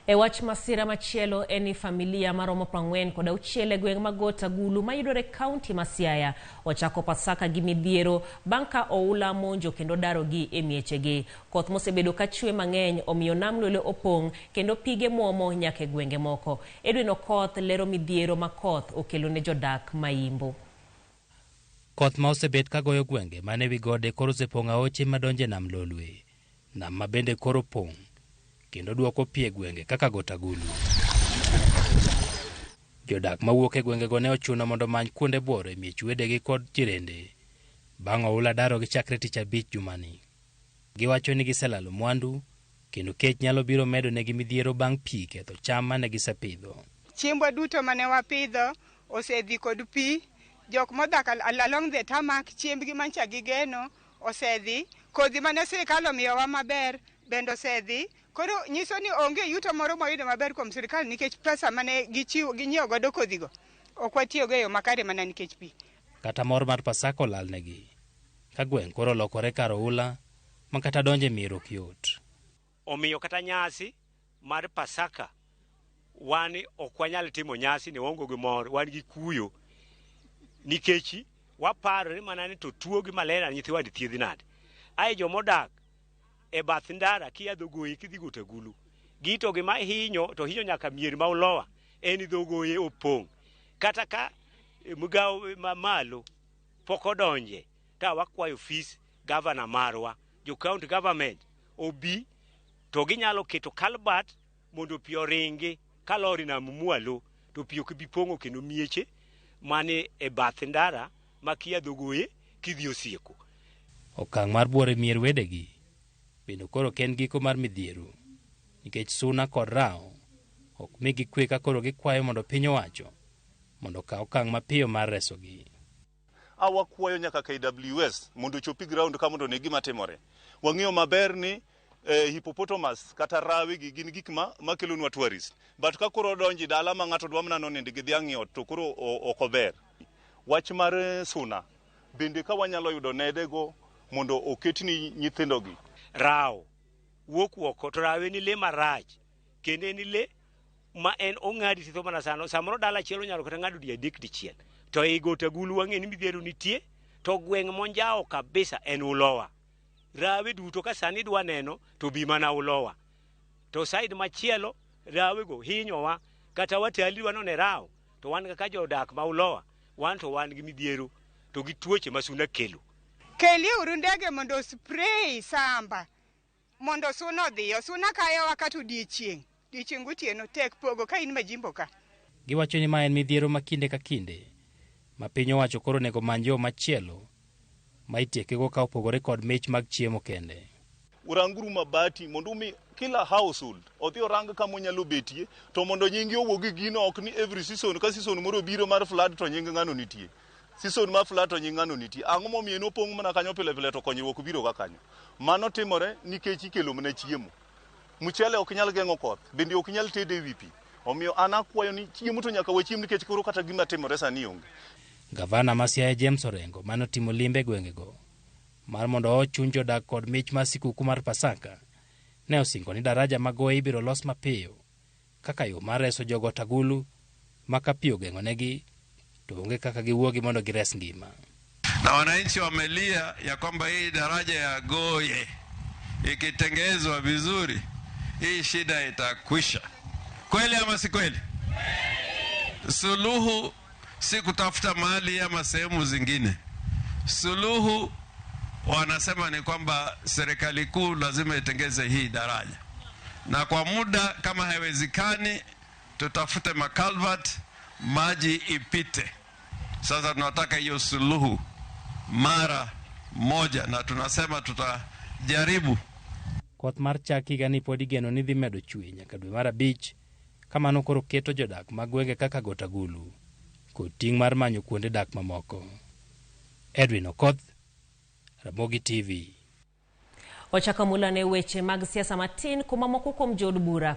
E wach masira machielo en ni familia maromo 46 e gweng' ma Got Agulu mayudore kaunti ma Siaya ochako Pasaka gi midhiero bang' ka oula monjo kendo darogi e miechegi. Koth mosebedo ka chwe mang'eny omiyo nam Lolwe opong' kendo pige muomo nyaka e gwenge moko. Edwin Okoth lero midhiero ma koth okelo ne jodak ma Yimbo. Koth ma osebet ka goyo gwenge man ewi gode koro osepong'o aoche madonjo e nam Lolwe. Nam ma bende koro pong' kendo duoko pi e gwenge kaka Got Agulu. Jodak mawuok e gwengego ne ochuno mondo omany kuonde buoro e miech wedegi kod jirende bang' oula darogi chakre tich abich jumani. Giwacho ni giselalo mwandu kendo kech nyalo biro medo negi midhiero bang' pi ketho cham mane gisepidho. Chiembwa duto mane wapidho osedhi kod pi. Jok modak along the tarmac chiembgi mancha gigeno osedhi. Kodhi mane sirikal omiyowa maber bende osedhi. Koro nyiso ni onge yuto moro mwayudo maber kuom sirikal nikech pesa mane gichiwo ginyiewo godo kodhigo ok watiyogo e yo makare mana nikech pi. Kata mor mar Pasaka olalnegi ka gweng' koro olokore kar oula ma kata donjo e mier ok yot. Omiyo kata nyasi mar Pasaka wan ok wanyal timo nyasi ni waonge gi mor, wan gi kuyo nikech waparo ni mana ni to tuo gi malaria nyithiwa di thiedhi nade. Ae jomodak e bath ndara kia dho goye kidhi Got Agulu gi to gima hinyo to hinyo nyaka mier ma Ulowa en dho goye opong'. Kata ka migawo mamalo pok odonje ta wakwayo ofis gavana marwa jo county government obi to ginyalo keto culvert mondo pi oringi kalor nam mwalo to pi ok bi pong'o kendo mieche mani e bath ndara ma kia dho goye kidhi Osieko. Okang' mar buoro e mier wedegi bende koro ok en giko mar midhiero nikech suna kod rawo ok migi kwe ka koro gikwayo mondo piny owacho mondo okaw okang' mapiyo mar resogi. Awakwayo nyaka KWS mondo ochopi ground ka mondo one gima timore. Wang'eyo maber ni hippopotamus kata rawe gi gin gik ma makelonwa tourist. But ka koro odonjo e dala ma ng'ato dwa mana nonind gi dhiang' e ot to koro ok ober. Wach mar suna bende ka wanyalo yudo nedego mondo oketni nyithindogi. Rawo wuok oko to rawo en le marach kendo en le ma en ong'adi titho mana sano samoro dala achiel onyalo kata ng'ado di adek dichiel to ei Got Agulu wang'e ni midhiero nitie to gweng' monjawo kabisa en Ulowa. Rawe duto ka sani idwa neno to bi mana Ulowa. To side machielo rawego hinyowa kata watali dwa none rawo to wan kaka jodak ma Ulowa wan to wan gi midhiero to gi tuoche ma suna kelo. Kelie uru ndege mondo spray samba mondo suna odhi. Suna kayowa kata odiechieng'. Odiechieng' gotieno tek pogo ka in majimbo ka. Giwacho ni ma en midhiero ma kinde ka kinde ma piny owacho koro onego many yo machielo ma itiekego ka opogore kod mich mag chiemo kende. Uranguru mabati mondo umi kila household odhi orang kama onyalo betie to mondo nyingi owuog e gino ok ni every season ka season moro obiro mar flood to nying ng'ano nitie. Season mar flood to nying ng'ano nitie. Ang'o momiyo en opong' mana kanyo pile pile to konyruok biro ga kanyo. Mano timore nikech ikelo mana chiemo. Mchele ok nyal geng'o koth, bende ok nyal tede ewi pi. Omiyo an akwayo ni chiemo to nyaka wachiem nikech koro kata gima timore sani onge. Gavana ma Siaya James Orengo mane otimo limbe e gwengego mar mondo ochuny jodak kod mich mar sikuku mar Pasaka ne osingo ni daraja ma Goye ibiro los mapiyo kaka yo mar reso jogot agulu ma ka pi ogeng'onegi to onge kaka giwuogi mondo gires ngima. Na wananchi wamelia ya kwamba hii daraja ya Goye ikitengezwa vizuri hii shida itakwisha. Kweli ama si kweli? Suluhu si kutafuta mali ama sehemu zingine. Suluhu wanasema ni kwamba serikali kuu lazima itengeze hii daraja, na kwa muda kama haiwezekani, tutafute maculvert maji ipite. Sasa tunataka hiyo suluhu mara moja, na tunasema tutajaribu. Koth mar chak higani pod igeno ni dhi medo chwe nyaka dwe mar abich ka mano koro keto jodak mag gwenge kaka Got Agulu kod ting' mar manyo kuonde dak mamoko. Edwin Okoth, Ramogi TV. Ochako mulane weche mag siasa matin kuma moko kuom jood bura.